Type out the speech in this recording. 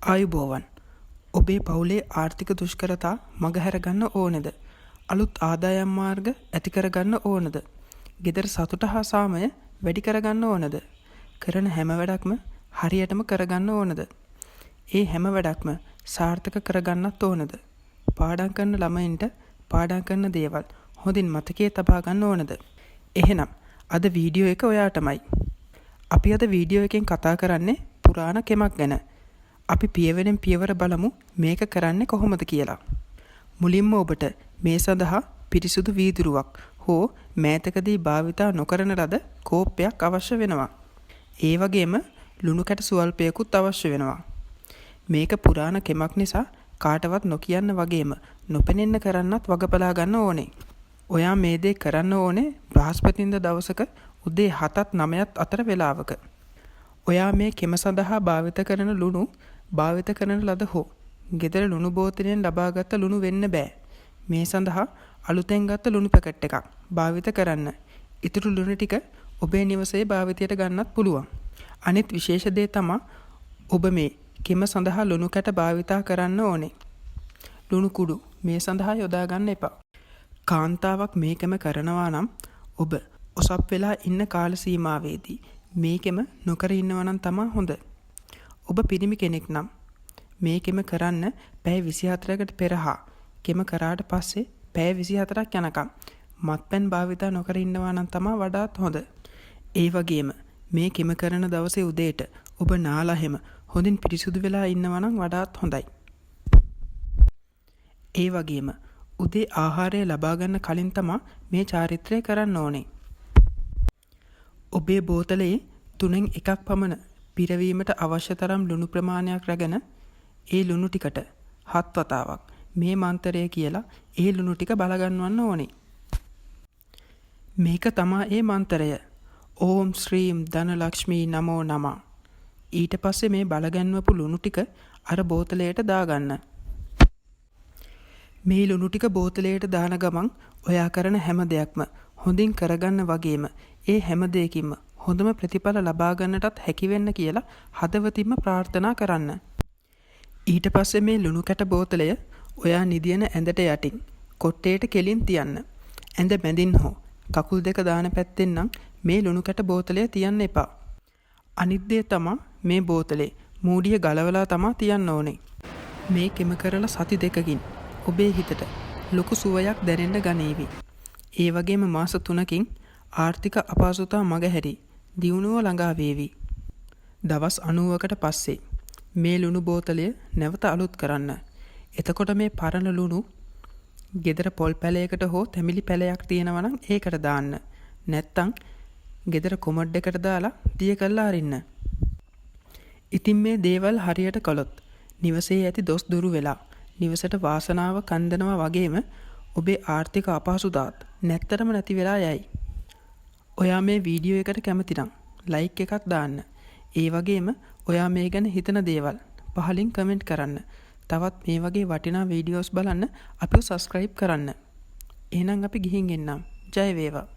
ආයුබෝවන්. ඔබේ පවුලේ ආර්ථික දුෂ්කරතා මගහැර ගන්න ඕනේද? අලුත් ආදායම් මාර්ග ඇති කරගන්න ඕනද? ගෙදර සතුට හා සාමය වැඩි කරගන්න ඕනද? කරන හැම වැඩක්ම හරියටම කරගන්න ඕනද? ඒ හැම වැඩක්ම සාර්ථක කරගන්නත් ඕනද? පාඩම් කරන ළමයින්ට පාඩම් කරන දේවල් හොඳින් මතකයේ තබා ගන්න ඕනද? එහෙනම් අද වීඩියෝ එක ඔයාටමයි. අපි අද වීඩියෝ එකෙන් කතා කරන්නේ පුරාණ කෙමක් ගැන. අපි පියවරෙන් පියවර බලමු මේක කරන්නේ කොහොමද කියලා. මුලින්ම ඔබට මේ සඳහා පිරිසුදු වීදුරුවක් හෝ මෑතකදී භාවිතා නොකරන ලද කෝප්පයක් අවශ්‍ය වෙනවා. ඒ වගේම ලුණු කැට සුවල්පයකුත් අවශ්‍ය වෙනවා. මේක පුරාණ කෙමක් නිසා කාටවත් නොකියන්න වගේම නොපෙනෙන්න කරන්නත් වග බලා ගන්න ඕනේ. ඔයා මේ දේ කරන්න ඕනේ බ්‍රහස්පතින්දා දවසක උදේ 7ත් 9ත් අතර වෙලාවක. ඔයා මේ කෙම සඳහා භාවිත කරන ලුණු භාවිත කරන ලද හෝ ගෙදර ලුණු බෝතලයෙන් ලබාගත් ලුණු වෙන්න බෑ. මේ සඳහා අලුතෙන් ගත්ත ලුණු පැකට් එකක් භාවිත කරන්න. ඉතුරු ලුණු ටික ඔබේ නිවසේ භාවිතයට ගන්නත් පුළුවන්. අනිත් විශේෂ දේ තමා ඔබ මේ කෙම සඳහා ලුණු කැට භාවිතා කරන්න ඕනේ. ලුණු කුඩු මේ සඳහා යොදා ගන්න එපා. කාන්තාවක් මේ කෙම කරනවා නම් ඔබ ඔසප් වෙලා ඉන්න කාල සීමාවේදී මේ කෙම නොකර ඉන්නවා නම් තමා හොඳ. ඔබ පිරිමි කෙනෙක් නම් මේ කෙම කරන්න පැය 24කට පෙර හා කෙම කරාට පස්සේ පැය 24ක් යනකම් මත්පැන් භාවිතා නොකර ඉන්නවා නම් තමා වඩාත් හොඳ. ඒ වගේම මේ කෙම කරන දවසේ උදේට ඔබ නාලා හැම හොඳින් පිරිසුදු වෙලා ඉන්නවා නම් වඩාත් හොඳයි. ඒ වගේම උදේ ආහාරය ලබා ගන්න කලින් තමා මේ චාරිත්‍රය කරන්න ඕනේ. ඔබේ බෝතලයේ තුනෙන් එකක් පමණ පිරවීමට අවශ්‍ය තරම් ලුණු ප්‍රමාණයක් රැගෙන ඒ ලුණු ටිකට 7 වතාවක් මේ මන්තරය කියලා ඒ ලුණු ටික බලගන්වන්න ඕනේ. මේක තමා ඒ මන්තරය. ඕම් ශ්‍රීම් ධනලක්ෂ්මී නමෝ නමා. ඊට පස්සේ මේ බලගැන්වපු ලුණු ටික අර බෝතලයට දාගන්න. මේ ලුණු ටික බෝතලයට දාන ගමන් ඔයා කරන හැම දෙයක්ම හොඳින් කරගන්න වගේම ඒ හැම දෙයකින්ම හොඳම ප්‍රතිඵල ලබා ගන්නටත් හැකි වෙන්න කියලා හදවතින්ම ප්‍රාර්ථනා කරන්න. ඊට පස්සේ මේ ලුණු කැට බෝතලය ඔයා නිදියන ඇඳට යටින් කොට්ටේට කෙලින් තියන්න. ඇඳ මැදින් හෝ කකුල් දෙක දාන පැත්තෙන් නම් මේ ලුණු කැට බෝතලය තියන්න එපා. අනිත් දේ තමා මේ බෝතලේ මූඩිය ගලවලා තමා තියන්න ඕනේ. මේ කෙම කරලා සති දෙකකින් ඔබේ හිතට ලොකු සුවයක් දැනෙන්න ගනීවි. ඒ වගේම මාස 3කින් ආර්ථික අපහසුතා මගහැරී දියුණුව ළඟා වේවි. දවස් 90කට පස්සේ මේ ලුණු බෝතලය නැවත අලුත් කරන්න. එතකොට මේ පරණ ලුණු ගෙදර පොල් පැලයකට හෝ තැමිලි පැලයක් තියෙනවා නම් ඒකට දාන්න. නැත්තම් ගෙදර කොමඩ් එකට දාලා දිය කරලා අරින්න. ඉතින් මේ දේවල් හරියට කළොත් නිවසේ ඇති දොස් දුරු වෙලා නිවසට වාසනාව කන්දනවා වගේම ඔබේ ආර්ථික අපහසුතාවත් නැත්තටම නැති වෙලා යයි. ඔයා මේ වීඩියෝ එකට කැමති නම් ලයික් එකක් දාන්න. ඒ වගේම ඔයා මේ ගැන හිතන දේවල් පහලින් කමෙන්ට් කරන්න. තවත් මේ වගේ වටිනා වීඩියෝස් බලන්න අපිව සබ්ස්ක්‍රයිබ් කරන්න. එහෙනම් අපි ගිහින් එන්නම්. ජය වේවා.